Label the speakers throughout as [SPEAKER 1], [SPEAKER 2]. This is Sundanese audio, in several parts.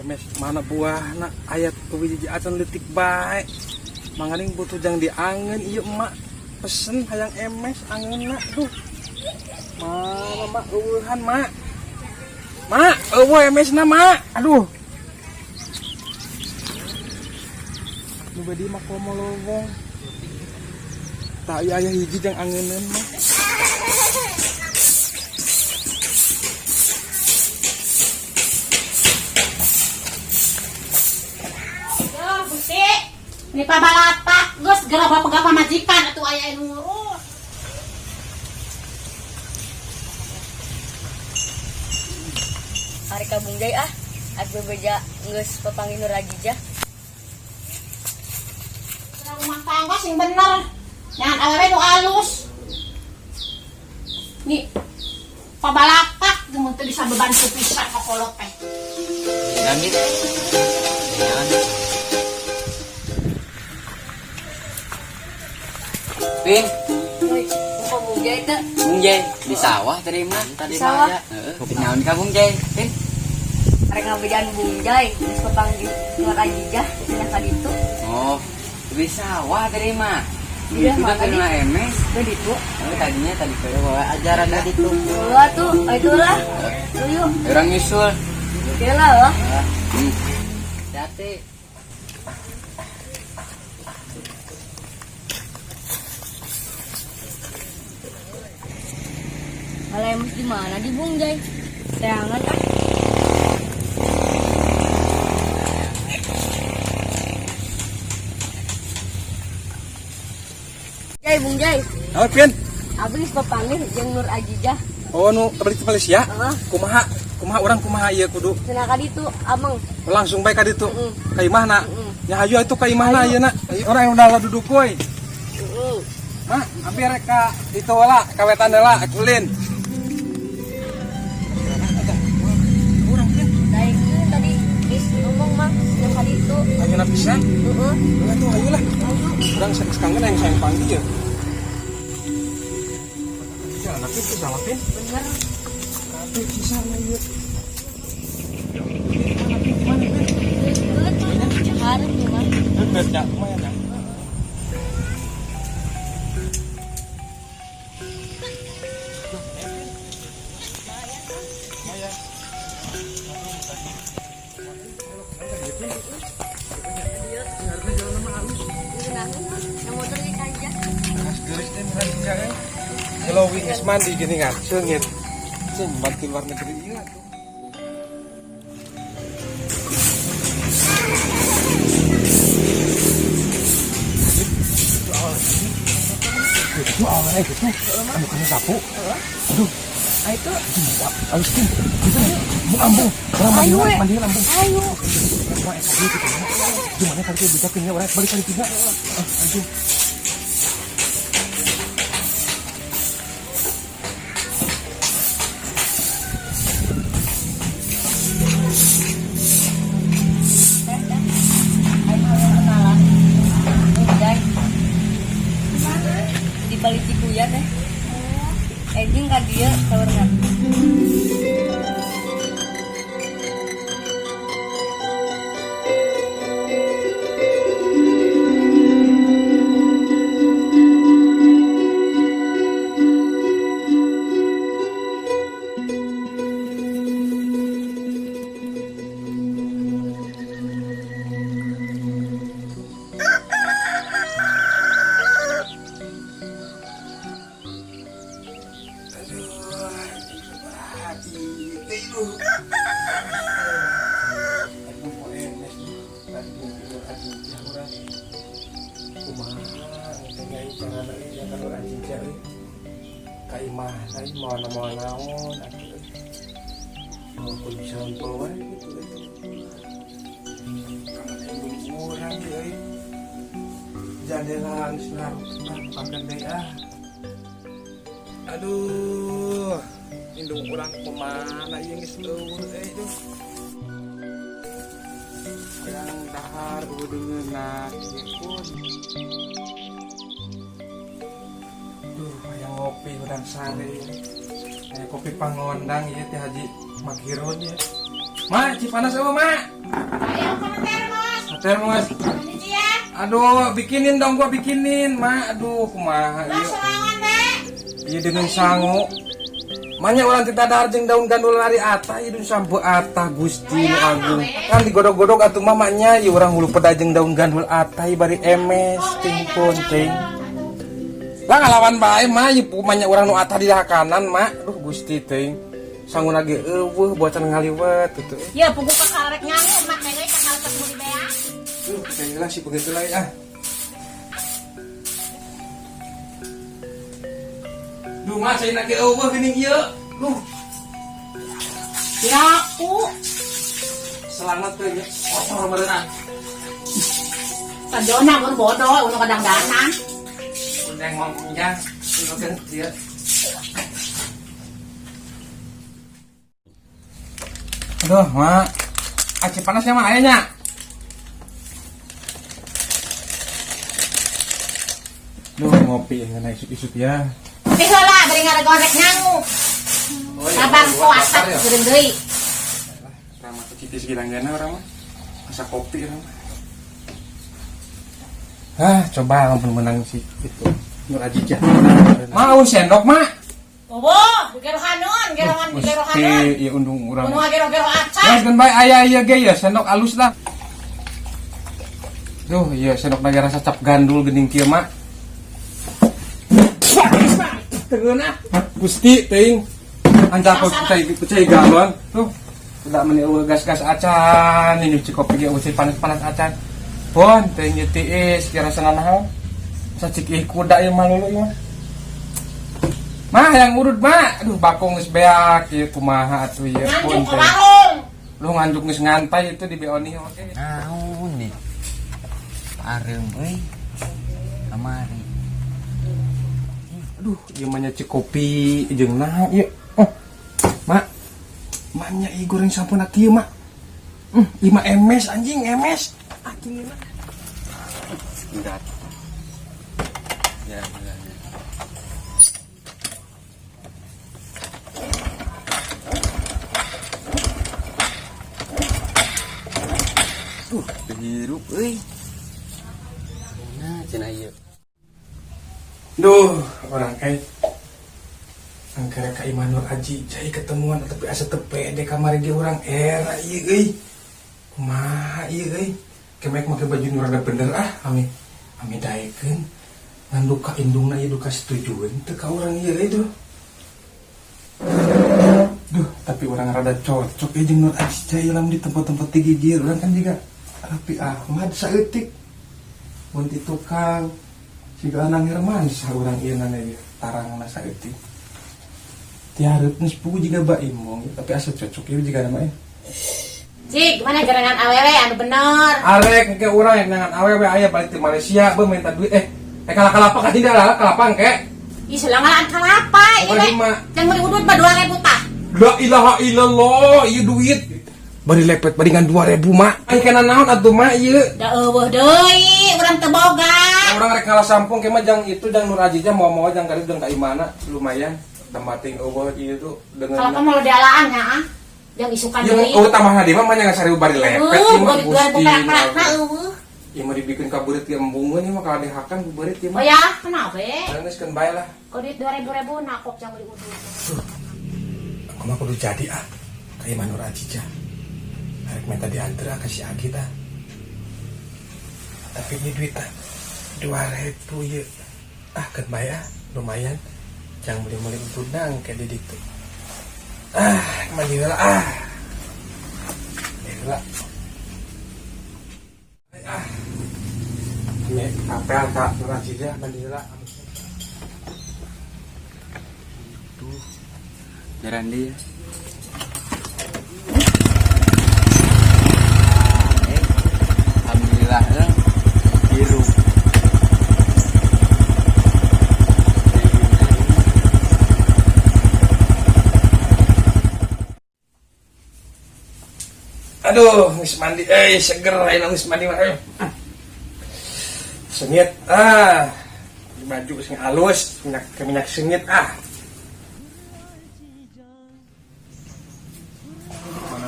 [SPEAKER 1] MS mana buahna ayat hiji acan leutik bae. Manganing butuh jang diangen ieu emak pesen hayang MS angeunna duh. Mana mak eueuhan mak. Mak, eueuh MS na mak. Aduh. Nu badi mah komo lowong. Tak ieu aya hiji jang angeuneun mah.
[SPEAKER 2] Yo, Gusti. Ini pabalatak geus geura bapak pamajikan atuh aya nu ngurus.
[SPEAKER 3] Ari ka Bungjay ah, ak bebeja geus papanggih Nur Ajijah.
[SPEAKER 2] Rumah tangga sing bener. Jangan awewe nu alus. Nih, pabalatak mun teu bisa bebantu pisan ka kolot teh.
[SPEAKER 4] Lanjut. Jangan. Pin,
[SPEAKER 3] Woi, muka Bungjay teh.
[SPEAKER 4] Bung Jay, di sawah tadi mah, tadi
[SPEAKER 3] Sawah.
[SPEAKER 4] mah ya. Heeh. Naon ka Bung Jay? Pin.
[SPEAKER 3] Arek ngabejaan Bungjay geus papanggih Nur Ajijah cenah ka ditu.
[SPEAKER 4] Oh, di sawah tadi mah.
[SPEAKER 3] Iya,
[SPEAKER 4] Itu
[SPEAKER 3] mah,
[SPEAKER 4] tadi
[SPEAKER 3] tadi.
[SPEAKER 4] mah MS.
[SPEAKER 3] Ke ditu.
[SPEAKER 4] Oh, tadinya tadi kaya bawa ajaran tadi tuh.
[SPEAKER 3] Wah tuh, oh, itulah. Tuh yuk.
[SPEAKER 4] Orang nyusul.
[SPEAKER 3] Oke lah, oh.
[SPEAKER 4] Hmm. Hati.
[SPEAKER 3] Kalau emus di mana di Bungjay? Teangan ah. Jay, Bungjay.
[SPEAKER 1] Halo, Pin.
[SPEAKER 3] Abi geus papanggih jeung Nur Ajijah.
[SPEAKER 1] Oh, nu balik ke Malaysia.
[SPEAKER 3] Heeh.
[SPEAKER 1] Kumaha? Kumaha urang kumaha ieu kudu
[SPEAKER 3] Cenah ka ditu, ameng.
[SPEAKER 1] langsung bae ka ditu.
[SPEAKER 3] Heeh.
[SPEAKER 1] Ka imahna.
[SPEAKER 3] Heeh.
[SPEAKER 1] Ya hayu atuh ka imahna ayeuna. Orang yang udah duduk we.
[SPEAKER 3] Heeh.
[SPEAKER 1] Mak, abi rek ka itu heula, ka wetan heula, kulin. Urang Pin.
[SPEAKER 3] Daekeun tadi geus ngomong mah cenah ka ditu.
[SPEAKER 1] Ayeuna pisan.
[SPEAKER 3] Heeh.
[SPEAKER 1] Ulah tuh hayu lah.
[SPEAKER 3] Ayo.
[SPEAKER 1] Urang kangen yang sayang panggil ya. Jalan tapi itu salah Pin.
[SPEAKER 3] Bener.
[SPEAKER 1] Tapi pisan ieu. Gimana Pin? Gimana Pin?
[SPEAKER 3] Deket tuh. Hareup tuh mah.
[SPEAKER 1] Deket ya, lumayan ya. Lumayan.
[SPEAKER 3] Ngeunaheun mah. Yang motor di kanja.
[SPEAKER 1] Geus teh murah kan. Kalau geus mandi gini kan, seungit. Cing bantu luar negeri ieu atuh. Itu awalnya gitu, anu kana sapu. Aduh,
[SPEAKER 3] Ah itu.
[SPEAKER 1] alus ting. Gitu. Ambung ambung. Urang mandi
[SPEAKER 3] Ayo,
[SPEAKER 1] heula,
[SPEAKER 3] we.
[SPEAKER 1] mandi heula, ambung.
[SPEAKER 3] Ayo.
[SPEAKER 1] Urang eta gitu. Gimana kali itu bejakeun ya urang balik kali tiga. Ah, aduh.
[SPEAKER 3] Teh, teh. Aing hoyong kenalan. Bungjay. Di balik Cikuya teh. Enjing ka dieu saurna.
[SPEAKER 1] Ka imah euy moal moal naon atuh euy. Mau kudu sampel wae gitu euy. Kamana indung urang ieu euy. Jandela geus larut pakai deui ah. Aduh, indung urang kemana ieu geus eueuh euy duh. Hayang dahar eueuh deungeunna ieu pun. Duh, hayang ngopi urang sare. Hayang kopi pangondang ieu teh Haji Magiron ieu. Ma, Cipanas eueuh, Ma.
[SPEAKER 2] Ayo kana termos.
[SPEAKER 1] Termos.
[SPEAKER 2] Ini ya.
[SPEAKER 1] Aduh, bikinin dong gua bikinin, Mak. Aduh, kumaha
[SPEAKER 2] Lah
[SPEAKER 1] ieu.
[SPEAKER 2] sorangan deh.
[SPEAKER 1] Ieu dengan sangu. Manya orang tidak dahar jeung daun gandul lari atah, ieu sampe atah Gusti nu agung. Kan digodog-godog atuh mamanya, ieu urang hulu peda jeung daun gandul atah ieu bari emes ting ponting. Lah ngalawan bae mah ieu manya urang nu atah di kanan, Mak. Duh Gusti teuing. Sangu lagi eueuh bocan ngaliwet tuh.
[SPEAKER 2] Ya pugu kakarek nyangu mak deui kakarek meuli beak.
[SPEAKER 1] Duh, lah si begitu lah ah. Duh, Mak, saya lagi eueuh geuning ieu. Duh,
[SPEAKER 2] Piraku.
[SPEAKER 1] selamat teh nya. Kotor meureun ah.
[SPEAKER 2] Sajona mun bodoh unu kadang-danan.
[SPEAKER 1] Udah ngomongnya, kan dia. Aduh, Mak. Aci panasnya mah ayahnya. Duh, ngopi yang kena isuk-isuk ya.
[SPEAKER 2] Tapi heula bari ngaregorek nyangu.
[SPEAKER 1] Oh, iya,
[SPEAKER 2] Sabang
[SPEAKER 1] buat
[SPEAKER 2] puasa
[SPEAKER 1] bakar ya?
[SPEAKER 2] geureun deui.
[SPEAKER 1] Ramah citis gilanggana orang mah. Asa kopi orang mah. Ah, coba ampun menang si itu. Nur Ajijah. Mau sendok, Mak.
[SPEAKER 2] Bobo, gero hanun, gerohan gero hanun.
[SPEAKER 1] Iya undung urang.
[SPEAKER 2] Unu gero-gero acan.
[SPEAKER 1] Ya, kan bae aya ieu ge ya sendok alus lah. Duh, iya sendok naga rasa cap gandul geuning kieu mak. Tegeuna. Gusti teuing. Ancak pecah pecah galon. Tuh. Udah meni eueuh gas-gas acan, ini nyuci kopi ge eueuh panas-panas acan. Pon teuing ieu tiis kira rasana naon. Sacik ih kuda ieu mah lulu ieu mah. Mah yang urut mah, aduh bakong geus beak ieu kumaha atuh ieu.
[SPEAKER 2] Nganjuk
[SPEAKER 1] Pon
[SPEAKER 2] ke
[SPEAKER 1] teuing.
[SPEAKER 2] warung.
[SPEAKER 1] Lu nganjuk geus ngantai itu di Beoni oke.
[SPEAKER 4] Naon nih? Pareum euy. Kamari.
[SPEAKER 1] Aduh, ieu mah nya kopi jeung naon ieu. Oh. Mak. Manya ieu goreng sampuna kieu, Mak. Ieu mah emes anjing, emes. Anjing ieu mah.
[SPEAKER 4] Enggak. Ya, ya, ya. Hirup euy. Nah, cenah ieu.
[SPEAKER 1] Duh, orang angkara ka Imah Nur Aji cai ketemuan tapi asa teu pede kamari ge urang era ieu euy. Kumaha ieu euy? Kemek make baju nu rada bener ah, ami ami daekeun. Ngan duka indungna ieu duka setujueun teu ka urang ieu euy duh. Duh, tapi orang rada cocok ya jeung Nur Aji cai lamun di tempat-tempat digigir urang kan juga Raffi Ahmad saeutik. Mun ti tukang siga Anang Hermansyah urang ieu nana ieu tarangna saeutik. Tihareup geus pugu jiga Baimong tapi asa cocok ieu jiga nama ieu.
[SPEAKER 2] Cik, gimana jarangan awewe anu bener?
[SPEAKER 1] Arek engke urang yang nangan awewe aya balik ti Malaysia beuh minta duit kalapa ka tidak lah kalapa engke.
[SPEAKER 2] Ih, selangalan kalapa ieu
[SPEAKER 1] Pokoknya
[SPEAKER 2] we.
[SPEAKER 1] mah.
[SPEAKER 2] Yang meuli udut mah 2000 tah.
[SPEAKER 1] La ilaha illallah ieu duit. Bari lepet bari ngan 2000 mak. Ai kana naon atuh mak ieu?
[SPEAKER 2] Da eueuh deui, urang teu boga.
[SPEAKER 1] Orang rek ngalah sampung ke mah jang itu jang Nur Ajijah mau-mau jang kali jang ka imana lumayan temating eueuh ieu tuh dengan
[SPEAKER 2] Kalapa mau dialaan nya ah. Jang isukan
[SPEAKER 1] Yang
[SPEAKER 2] deui.
[SPEAKER 1] eueuh tambahna deui mah nya 1000 bari lepet
[SPEAKER 2] Eueuh,
[SPEAKER 1] ieu mah
[SPEAKER 2] duit 2000
[SPEAKER 1] Gusti.
[SPEAKER 2] perak-perakna eueuh.
[SPEAKER 1] Ieu mah dibikin ka beurit ge embungeun ieu mah kalau dihakan ku beurit ieu
[SPEAKER 2] Oh
[SPEAKER 1] mah.
[SPEAKER 2] ya, kenapa?
[SPEAKER 1] Geus keun bae lah.
[SPEAKER 2] Kau duit 2000 ribu nakop jang beli udut.
[SPEAKER 1] Aku mah kudu jadi ah ka Imah Nur Ajijah. Arek minta diantar ah ka si Agit ah. Tapi ini duit ah 2000 ieu. Ah keun bae ah lumayan. Jangan beli-beli udang kayak di ditu. Ah, mandi heula ah. Mandi heula. Ah. Ini apel ka Nur Ajijah mandi heula.
[SPEAKER 4] Tuh. Jaran dia. Alhamdulillah hirup.
[SPEAKER 1] Aduh, geus mandi seger ayeuna geus mandi mah. Sengit ah. Baju sing halus, minyak sengit ah. Mana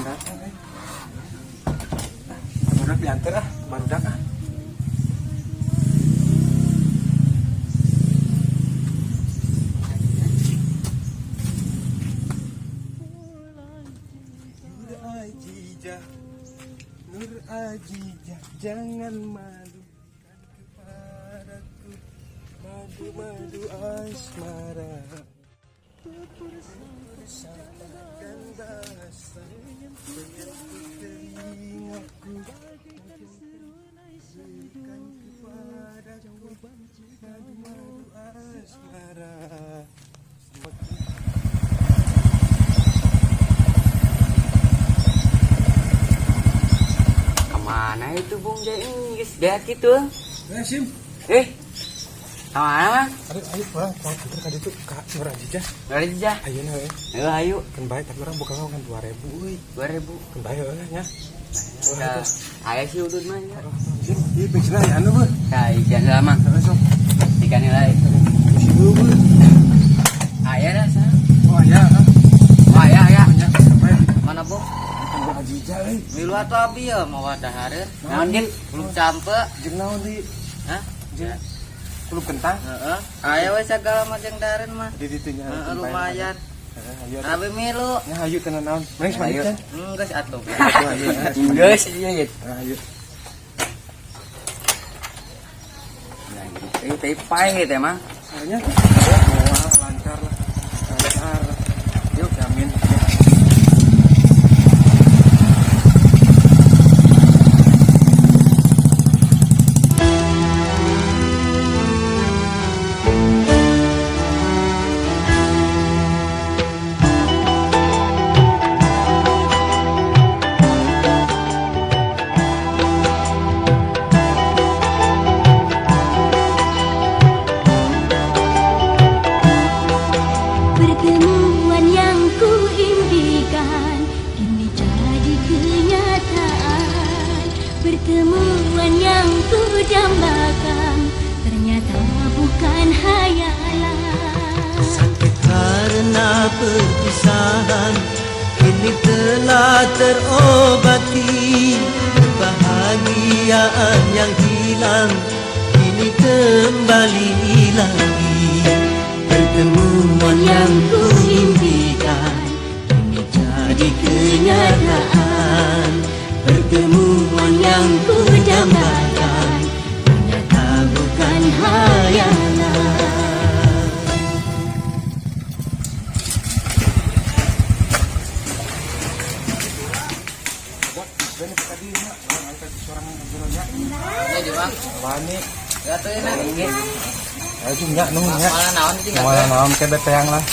[SPEAKER 1] datang eh. Diantar ah, barudak ah. Nur Ajijah, Nur Ajijah, jangan malu kepadaku, madu-madu asmara. Dan bahasa menyentuh telingaku, berikan kepadaku madu-madu asmara. Semakin
[SPEAKER 4] Kemana itu Bung Jai geus beak kitu?
[SPEAKER 1] Eh, Sim.
[SPEAKER 4] Eh. Kemana, Mang?
[SPEAKER 1] Aduh, ayo urang kalau kita ka ditu ka Nur Ajijah.
[SPEAKER 4] Rajah.
[SPEAKER 1] Ayeuna heuh.
[SPEAKER 4] Ayo ayo
[SPEAKER 1] Kan bae tapi urang buka kan 2000 euy.
[SPEAKER 4] 2000.
[SPEAKER 1] Kan bae heuh nya.
[SPEAKER 4] Nah, aya sih udud mah nya.
[SPEAKER 1] Sim, ieu bensinna aya anu beuh.
[SPEAKER 4] Nah, ikan lah, Mang.
[SPEAKER 1] Heeh, sok.
[SPEAKER 4] Ikan heula.
[SPEAKER 1] Isi dulu beuh.
[SPEAKER 4] Aya dah sa.
[SPEAKER 1] Oh, aya. Ah.
[SPEAKER 4] Oh, aya aya.
[SPEAKER 1] Nya, sampai.
[SPEAKER 4] Mana, Bu?
[SPEAKER 1] Nur Ajijah euy.
[SPEAKER 4] Milu atuh abi ya mawa dahareun. Naon Gil? Belum campe.
[SPEAKER 1] Jeung naon di
[SPEAKER 4] Hah?
[SPEAKER 1] jeung kulub kentang
[SPEAKER 4] Heeh. Aya we sagala mah jeung dahareun mah.
[SPEAKER 1] di ditu nya.
[SPEAKER 4] Heeh, lumayan.
[SPEAKER 1] Heeh, ayo.
[SPEAKER 4] Abi milu.
[SPEAKER 1] Nya hayu tenan naon. Mending semangit
[SPEAKER 4] Ayo.
[SPEAKER 1] kan.
[SPEAKER 4] Geus atuh.
[SPEAKER 1] Ayo, ayo.
[SPEAKER 4] Geus ieu gitu.
[SPEAKER 1] Ayo.
[SPEAKER 4] Nah, gitu. Teh pae teh mah.
[SPEAKER 1] Soalnya wah, lancar lah. Lancar. Yuk, jamin.
[SPEAKER 5] Pertemuan yang ku impikan kini jadi kenyataan. Pertemuan yang ku dambakan ternyata bukan hayalan.
[SPEAKER 6] Sakit karena perpisahan kini telah terobati. Kebahagiaan yang hilang kini kembali lagi. Pertemuan yang ku impikan kini jadi kenyataan. Pertemuan yang ku dambakan ternyata bukan hayalan.
[SPEAKER 1] Ben tadi nya urang angkat seorang nya.
[SPEAKER 4] Ini di Bang.
[SPEAKER 1] Wani.
[SPEAKER 4] Ya tuh enak.
[SPEAKER 1] Ayo jeung nya nuhun nya.
[SPEAKER 4] Malah naon sih enggak?
[SPEAKER 1] Malah naon ke beteang lah.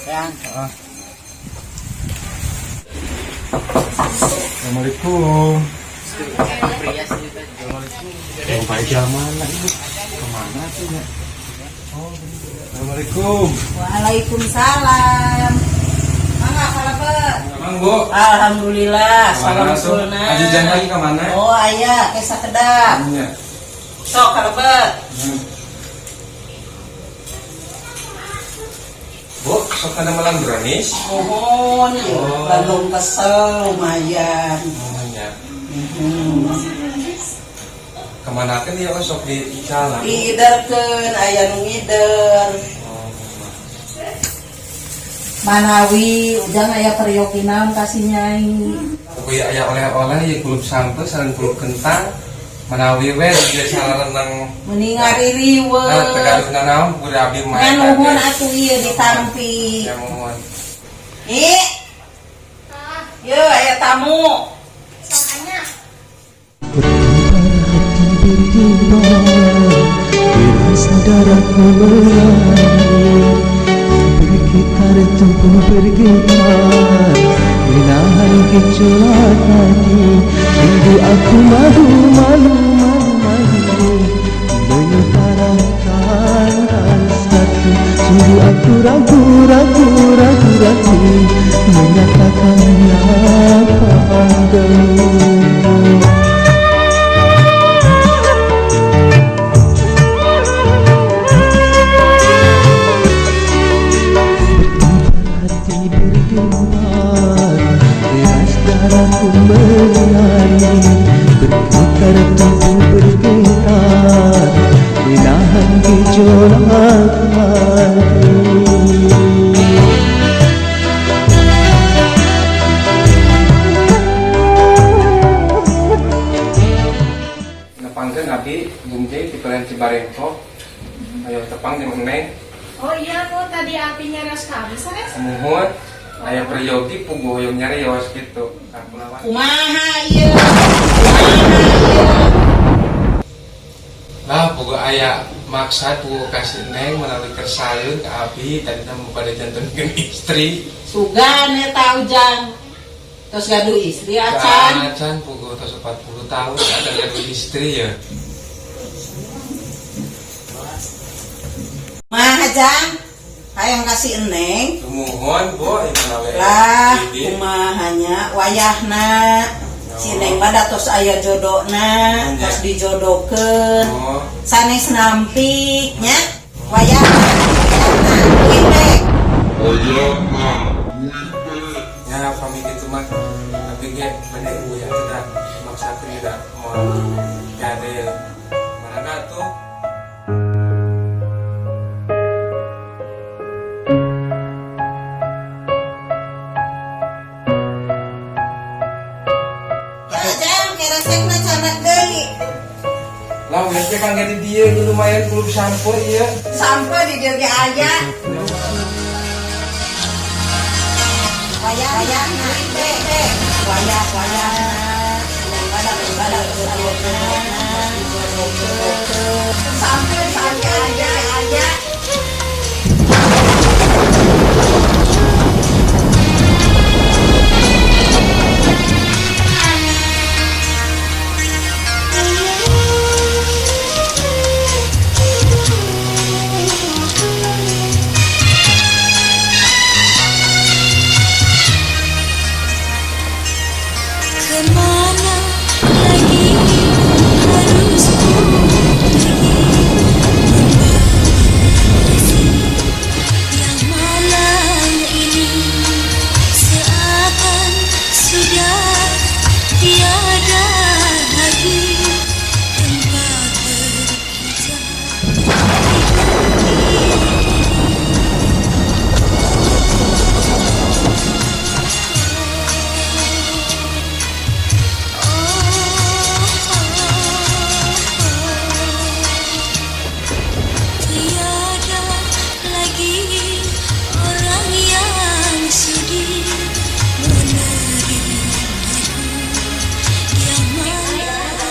[SPEAKER 4] Yang
[SPEAKER 1] Heeh. Assalamualaikum.
[SPEAKER 4] pria sih teh.
[SPEAKER 1] Yang Pak Ijal mana ibu? Kemana tuh nya? Oh, Assalamualaikum.
[SPEAKER 2] Waalaikumsalam. Mangga kalebet.
[SPEAKER 1] Mang Bu.
[SPEAKER 2] Alhamdulillah,
[SPEAKER 1] Kemana
[SPEAKER 2] salam
[SPEAKER 1] tuh?
[SPEAKER 2] sulna.
[SPEAKER 1] Ajijah lagi kemana?
[SPEAKER 2] Oh aya, ke sakedap.
[SPEAKER 1] Nya.
[SPEAKER 2] Sok kalebet.
[SPEAKER 1] Hmm. Bu, sok ada melang brownies?
[SPEAKER 2] Mohon,
[SPEAKER 1] Oh.
[SPEAKER 2] bandung kesel lumayan.
[SPEAKER 1] Namanya. Kemana kan dia sok di Icalan?
[SPEAKER 2] Diiderkeun aya nu ngider.
[SPEAKER 1] Oh,
[SPEAKER 2] Manawi ujang aya peryogi naon ka si Nyai.
[SPEAKER 1] Pokoknya aya oleh-oleh ya kulub sampe sareng kulub kentang manawi we biasa renang
[SPEAKER 2] Mending ngaririweuh.
[SPEAKER 1] nah tegal naon kudu abdi mah
[SPEAKER 2] Ngan nuhun atuh ieu ditampi.
[SPEAKER 1] Ya mohon.
[SPEAKER 2] Ih. Yeuh aya tamu.
[SPEAKER 6] Berdebar hati berdebar, deras darahku mengalir, bergetar tubuh bergetar, menahan gejolak hati. Sungguh aku malu malu malu malu menyutarakan rasaku. Sungguh aku ragu ragu ragu ragu menyatakannya padamu. Berdebar hati berdebar, deras darahku mengalir, bergetar Bergejolak hati.
[SPEAKER 1] Nepangkeun abdi Bung J di Pelen Cibarengkok. Ayo tepang jeung Neng.
[SPEAKER 2] Oh iya, nu tadi api nyarios ka abi sanes?
[SPEAKER 1] Muhun aya peryogi puguh hoyong nyarios gitu. Kulawan.
[SPEAKER 2] Kumaha ieu? Kumaha ieu?
[SPEAKER 1] Lah puguh aya maksad puguh kasih Neng menawi kersayun ke abi tadi mau pada jantunkeun istri.
[SPEAKER 2] Sugan eta Ujang. Tos gaduh istri acan.
[SPEAKER 1] Acan, puguh tos 40 tahun ada gaduh istri ya.
[SPEAKER 7] Mah Jang, hayang kasih Eneng.
[SPEAKER 1] Sumuhun, Bu, ieu menawi
[SPEAKER 7] Lah,
[SPEAKER 1] izin.
[SPEAKER 7] Kumahanya wayahna. Si Neng mah da tos aya jodona, tos dijodokeun.
[SPEAKER 1] Oh,
[SPEAKER 7] Sanes nampik nya. Wayahna, wayahna, uih dek.
[SPEAKER 1] Ya pamit itu mah tapi ge bade uya tidak maksakeun tidak mau jadi mana tuh.
[SPEAKER 7] Ya Jang, keresekna candak deui.
[SPEAKER 1] Lah geus ge kangge di dieu lumayan kulub sampo ieu.
[SPEAKER 7] Sampai di dieu ge aya. Wayah, wayahna, dek, dek. Wayah, wayahna. Neng mah da tos aya jodona, tos dijodokeun. Sampai sampai aya aya.
[SPEAKER 5] Kemana lagi harus ku pergi membawa yang malam ini seakan sudah tiada lagi tempat berpijak di bumi ini. Tiada lagi orang yang sudi menerimaku yang malam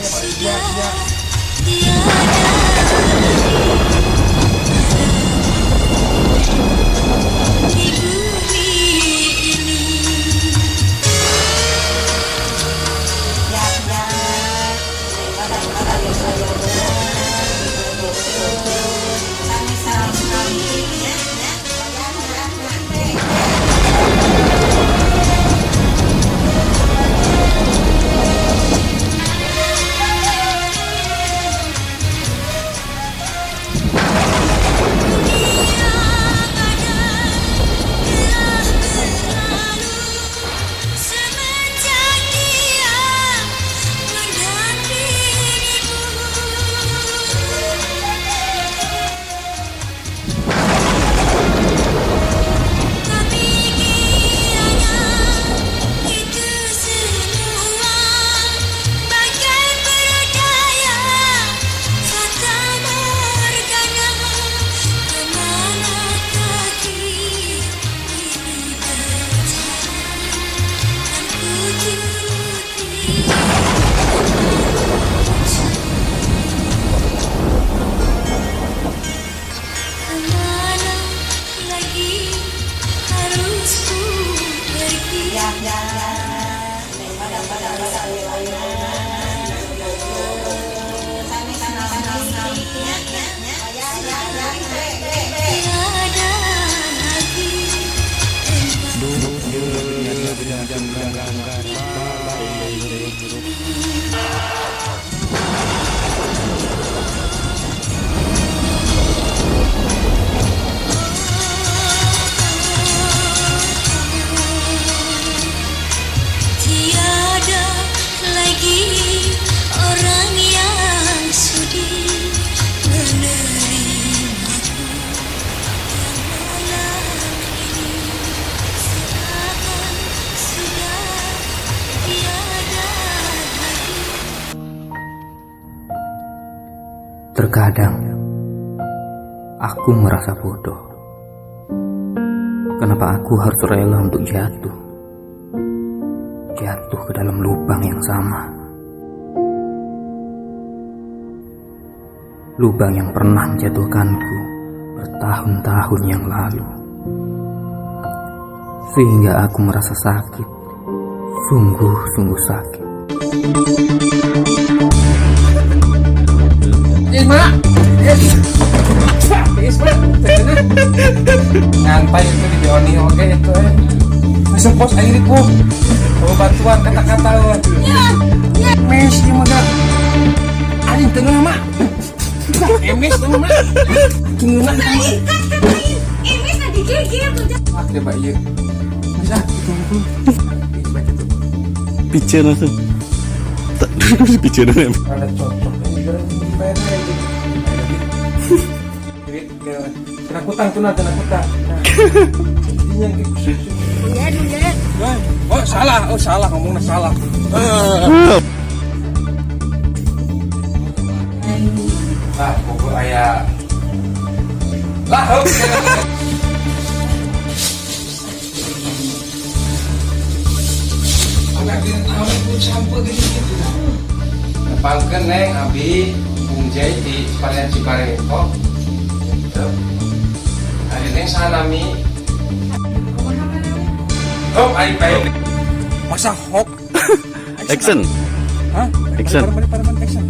[SPEAKER 5] sudah tiada lagi di bumi ini.
[SPEAKER 7] Ya, ya. Neng mah da tos aya jodona, dijodokeun. Sanes nampik nya, nya. Wayahna, dek, dek.
[SPEAKER 6] Terkadang aku merasa bodoh. Kenapa aku harus rela untuk jatuh? Jatuh ke dalam lubang yang sama. Lubang yang pernah menjatuhkanku bertahun-tahun yang lalu. Sehingga aku merasa sakit. Sungguh-sungguh sakit.
[SPEAKER 1] Mak. Tiis, Mak. Nyantai itu di Bioni oke itu eh. Langsung pos air itu. Bawa bantuan kata-kata lu. Mes ieu mah ga. Anjing teu ngeunah, Mak. Emes teu mak. Teu ngeunah eta mah.
[SPEAKER 2] Ini digigit tuh.
[SPEAKER 1] Ah, coba ieu. Bisa itu itu. Baca tuh.
[SPEAKER 8] Piceun langsung. Tak piceun.
[SPEAKER 1] Ada cocok ini gara dibayar aja. Duit kena kutang tuh nanti kena kutang. Nah. Jadinya gitu. Oh salah, oh salah ngomongnya salah. Lah, pokok aya. Lah, oh. Nepangkeun, Neng, abi Bung Jai di Varian Cibarengkok. Gitu. Ari Neng sanami. Oh, ai baik. Masa hok?
[SPEAKER 8] Action.
[SPEAKER 1] Hah?
[SPEAKER 8] Action.
[SPEAKER 1] Pare, pare, pare, action.